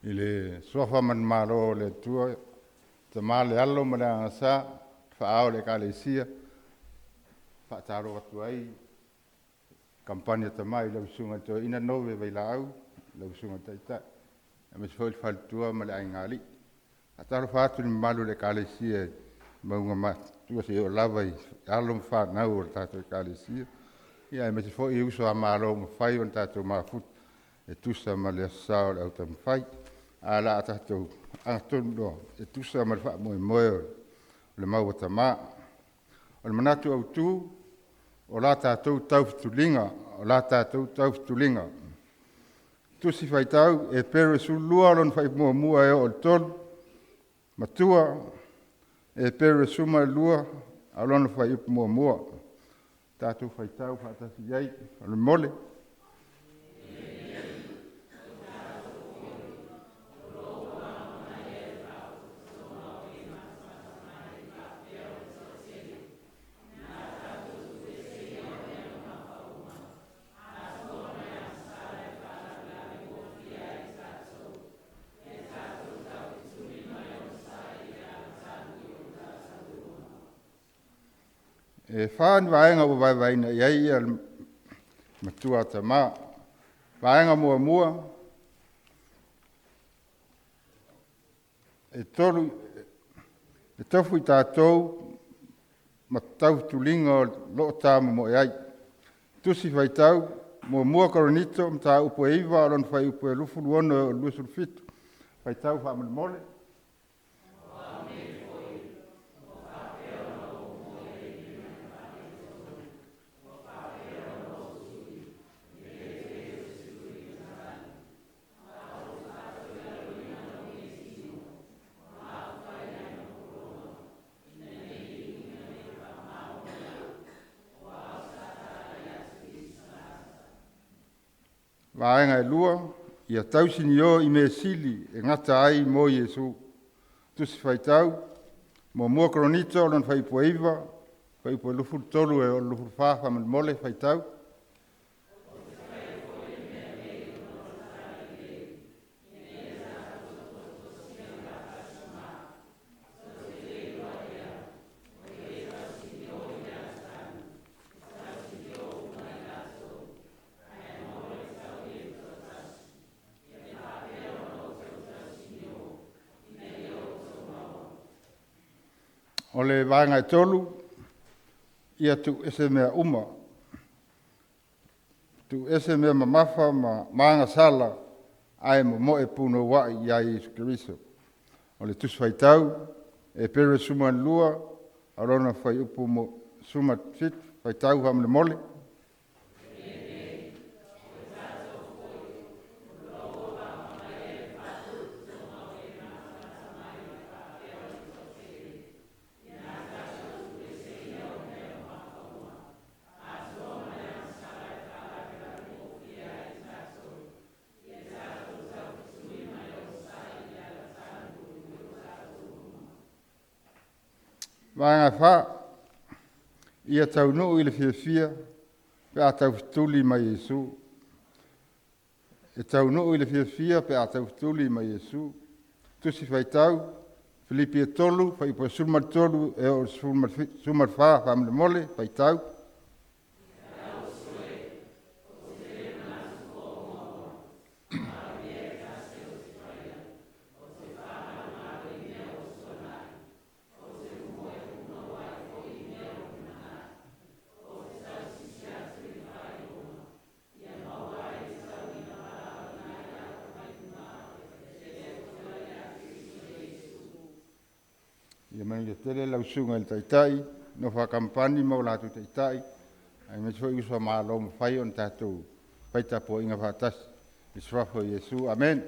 I le suafa manumalo o le Atua, Tama le Alo ma le Agaga Sa, faaao o le Ekalesia, faatalofa atu ai kamupani a Tama i lau Susuga i le Toeaina Nove Vailaau, lau Susuga i le Taitai, aemaise foi le faletua ma le aigalii. Faatalofa atu i le mamalu o le Ekalesia i Mauga Matutua seia oo lava i alo ma fanau o le tatou Ekalesia, aemaise foi uso a Malo ua mafai ona tatou mafuta e tusa ma le Aso Sa o le Autaumafai. Ae o le a tatou agatonu loa e tusa ma le faamoemoe o le mau a Tama. O le manatu autu, o la tatou taufetuliga, o la tatou taufetuliga. Tusi Faitau Eperu 12 lona fuaiupu 1 e oo i le 3, Matua Eperu 12 a o lona fuaiupu 1. Tatou faitau faatasi i ai faamolemole. E fa ni vaega ua vaevaeina i ai le matua a Tama. Vaega muamua, e tofu i tatou ma tautuliga o lo o tamomoe ai. Tusi Faitau 1 Korinito, mataupu e 9 lona fuaiupu e 26 e oo i le 27. Faitau faamolemole. Vaega e 2, ia tausinio i mea sili e gata ai mo Iesu. Tusi Faitau 1 Korinito lona fuaiupu e 9, fuaiupu e 23 e oo i le 24, faamolemole faitau. O le vaega e 3, ia tuuese mea uma, tuuese mea mamafa ma agasala, ae momoe punouai ia Iesu Keriso. O le Tusi Faitau, Eperu 12, o lona fuaiupu 17, faitau faamolemole. Vaega 4, ia taunuu i le fiafia pe a taufetuli ma Iesu. E taunuu i le fiafia pe a taufetuli ma Iesu. Tusi Faitau Filipi e 3, fuaiupu e 13 e oo i le 14, faamolemole, faitau. Ia manuia tele lau Susuga i le Taitai, nofo a kamupani ma o latou Taitai, aemaise foi uso a Malo ua mafai ona tatou fai tapuaiga faatasi i le Suafa o Iesu. Amene.